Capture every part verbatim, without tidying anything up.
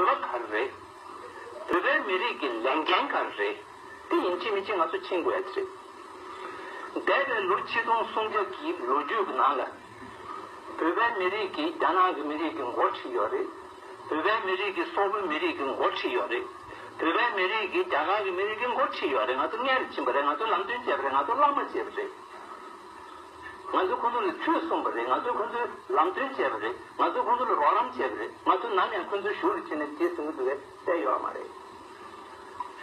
ལ་ག་རེ་རེད། བོད་པའི་མི་རིགས་ཀྱི་ལས་འགན་ག་རེ་རེད། དེ་ཡིན་གཅིག་མིན་གཅིག་ང་ཚོ་མཁྱེན་དགོས་ཡ་དེ་རེད། འདས་པའི་ལོ་ཆིག་སྟོང་སུམ་བརྒྱ་གི་ལོ་རྒྱུས་ཀྱི་ནང་ལ། བོད་པའི་མི་རིགས་ཀྱིས་རྒྱ་ནག་གི་མི་རིགས་ཀྱི་མགོ་ཁྲིད་ཡོད་རེད། བོད་པའི་མི་རིགས་ཀྱིས་སོག་པོའི་མི་རིགས་ཀྱི་མགོ་ཁྲིད་ཡོད་རེད། བོད་པའི་མི་རིགས་ཀྱིས་རྒྱ་གར་གྱི་མི་རིགས་ཀྱི་མགོ་ཁྲིད་ཡོད་རེད། ང་ཚོ་མངལ་ཕྱིན་པ་རེད། ང་ཚོ་ལམ་སྟོན་བྱས་པ་རེད། ང་ཚོ་བླ་མ་བྱས་པ་རེད། ང་ཚོས་ཁོང་ཚོ་ལ་ཆོས་གསུངས་པ་རེད། ང་ཚོས་ཁོང་ཚོའི་ལམ་སྟོན་བྱས་པ་རེད། ང་ཚོས་ཁོང་ཚོ་ལ་རོགས་རམ་བྱས་པ་རེད། ང་ཚོ་ནམ་ཡང་ཁོང་ཚོའི་གཞུག་ལ་ཕྱིན་ནས་དེ་ཟིན་གྱི་འདུག་གས་བལྟས་ཡོད་མ་རེད།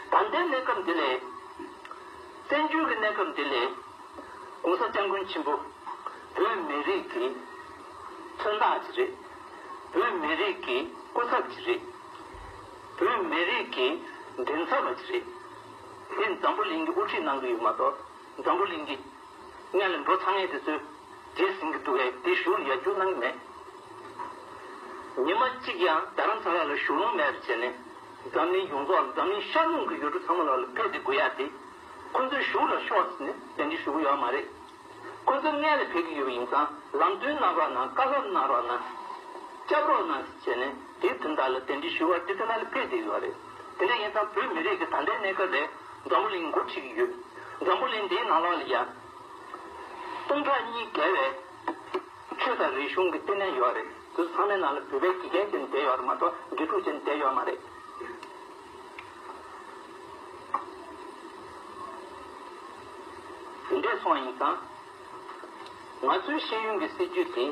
ད་ལྟའི་གནས་སྐབས་འདི་ལས། བཙན་བྱོལ་གྱི་གནས་སྐབས་འདི་ལས། ༸གོང་ས་༸སྐྱབས་མགོན་ཆེན་པོ། བོད་མི་རིགས་ཀྱི་མཚོན་རྟགས་ཅིག་རེད། བོད་མི་རིགས་ཀྱི་སྐུ་ཚབ་ཅིག་རེད། བོད་མི་རིགས་ཀྱི་མགྲིན་ཚབ་པ་ཅིག་རེད། དེ་འཛམ་བུ་གླིང་གི་དབུ་ཁྲིད་གནང་གི་ཡོད་མ་གཏོགས་འཛམ་བུ་གླིང་གི་སྔོན་ལ་འགྲོ་ཚར་མཁན་དེ་ཚོས་རྗེས་ཟིན་གྱི་འདུག་གས། དེ་གཞུག་ལ་ཡར་རྒྱུག་གནང་གི་མེད། ཉི་མ་གཅིག་ཡང་རྡ་རམ་ས་ལ་ལ་བཞུགས་ལོང་མེད་པ་བྱས་ནས། འཛམ་གླིང་ཡོངས་རྫོགས་ལ། འཛམ་གླིང་ཤར་ནུབ་ཀྱི་ཡུལ་གྲུ་ཚང་མ་ལ་ལ་ཕེབས་ཏེ་དགོས་ཡ་དེ། ཁོ་ཚོའི་གཞུག་ལ་ཤོག་ཟེར་ནས་གདན་འདྲེན་ཞུ་གི་ཡོད་མ་རེད། ཁོ་ཚོ་སྔོན་ལ་ཕེབས་ཀྱི་ཡོད་པ་ཡིན་ཙང་ལམ་སྟོན་གནང་རོགས་གནང་། བཀའ་སློབ་གནང་རོགས་གནང་། སྐྱབས་རོགས་གནང་ཟེར་བྱས་ནས་དེ་དོན་དག་ལ་གདན་འདྲེན་ཞུ་བར་དེ་དེ་ན་ལ་ཕེབས་བསྡད་ཡོད་རེད། དེ་འདྲ་ཡིན་ཙང་བོད་མི་རིགས་ཀྱི་ད་ལྟའི་གནས་སྐབས་ལ་འཛམ་བུ་གླིང་འགོ་ཁྲིད་ཀྱི་ཡོད། འཛམ་བུ་གླིང་འདིའི་ནང་ལོགས་ལ་ཡ། སྟོང་ཕྲག་གཉིས་བརྒལ་བའི་ཆོས་དང་རིག་གཞུང་གི་ལྟེ་གནས་ཡོད་རེད། དེ་ཚོ་ཚང་མའི་ནང་ལ་བོད་པའི་དགེ་རྒན་བྱས་ནས་བསྡད་ཡོད་རེད་མ་གཏོགས་དགེ་ཕྲུག་བྱས་ནས་བསྡད་ཡོད་མ་རེད། དེ་འདྲས་སོང་ཡིན་ཙང་། ང་ཚོའི་ཤེས་ཡོན་གྱི་སྲིད་ཇུས་དེ།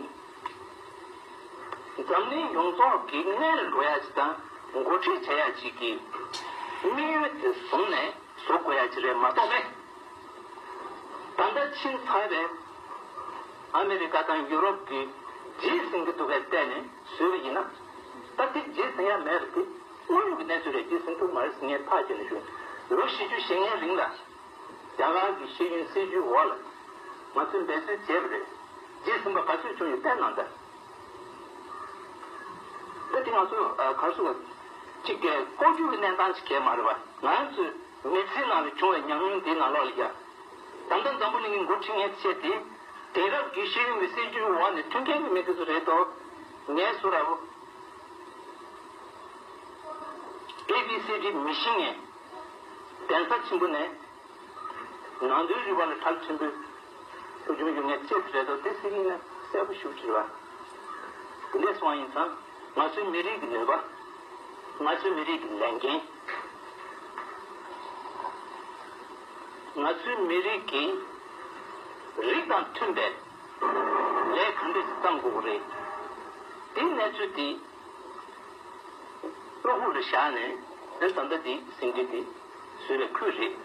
འཛམ་གླིང་ཡོངས་རྫོགས་ཀྱི་སྔོན་ལ་འགྲོ་ཡ་ཅིག་དང་འགོ་ཁྲིད་བྱ་ཡ་ཅིག་གི་དམིགས་ཡུལ་དེ་བཟུང་ནས་བཟོ་དགོས་ཡ་ཅིག་རེད་མ་གཏོགས་པས། ད་ལྟ་ཕྱིན་ཚར་བའི་ཨ་མེ་རི་ཀ་དང་ཡུ་རོབ་ཀྱི་རྗེས་ཟིན་གྱི་འདུག་གས་བལྟས་ནས་བཟོས་པ་ཡིན་ན། ད་དེ་རྗེས་ཟིན་ཡ་མེད་པ་དེ་དངོས་ཡོད་ཀྱི་གནས་ཚུལ་རེད། རྗེས་ཟིན་ཐུབ་མ་རེད་ཟེར་ངས་ཐག་བཅད་ནས་ཞུ། ལོ་བཞི་བཅུ་ཞེ་ལྔའི་རིང་ལ། རྒྱ་གར་གྱི་ཤེས་ཡོན་སྲིད་བྱུས་འོག་ལ་ང་ཚོས་འབད་རྩོལ་བྱས་པ་རེད། རྗེས་ཟིན་པ་ག་ཚོད་བྱུང་ཡོད་བལྟས་གནང་དང་། ད་དེ་ང་ཚོ་ཨ་ག་རེ་ཟེར་བ། གཅིག་གི་ལྐོག་གྱུར་གྱི་གནས་སྟངས་ཅིག་གས་མ་རེད་བ། ང་ཚོའི་མི་ཚེའི་ནང་ལ་བྱུང་བའི་ཉམས་མྱོང་དེའི་ནང་ལོགས་ལ་ཡ། ད་ལྟ་འཛམ་བུ་གླིང་གི་འགོ་ཁྲིད་མཁན་བྱས་ཏེ། དེང་རབས་ཀྱི་ཤེས་ཡོན་གྱི་སྲིད་བྱུས་འོག་ནས་མཐུན་རྐྱེན་གྱི་མི་དེ་ཚོ་རེད་དོ། ངས་སུ་ར་བོ། ཨེ་བི་སི་ཌི་མི་ཤེས་མཁན། གདན་ས་ཆེན་པོ་ནས། ནང་དོན་རིག་པ་ལ་གྲགས་ཆེན་པོའི་ཕུལ་བྱུང་ཡོད་མཁན་ཅེས་རེད་དོ། དེ་སྲིད་ཡིན་ན་གསལ་པོ་ཞུ་དྲི་བ། དེ་འདྲས་སོང་ཡིན་ཙང་ང་ཚོའི་མི་རིགས་ཀྱི་ནུས་པ། ང་ཚོའི་མི་རིགས་ཀྱི་ལས་འགན། ང་ཚོའི་མི་རིགས་ཀྱི་རིགས་དང་མཐུན་པའི་ལས་ག་འདྲས་བརྩམ་དགོས་ཀྱི་རེད། དེའི་གནས་ཚུལ་དེ་བློ་ཁོག་ལ་བཞག་ནས་ད་ལྟ་དེ་ཟིན་གྱི་དེ་བཟོས་པའི་ཁུལ་རེད།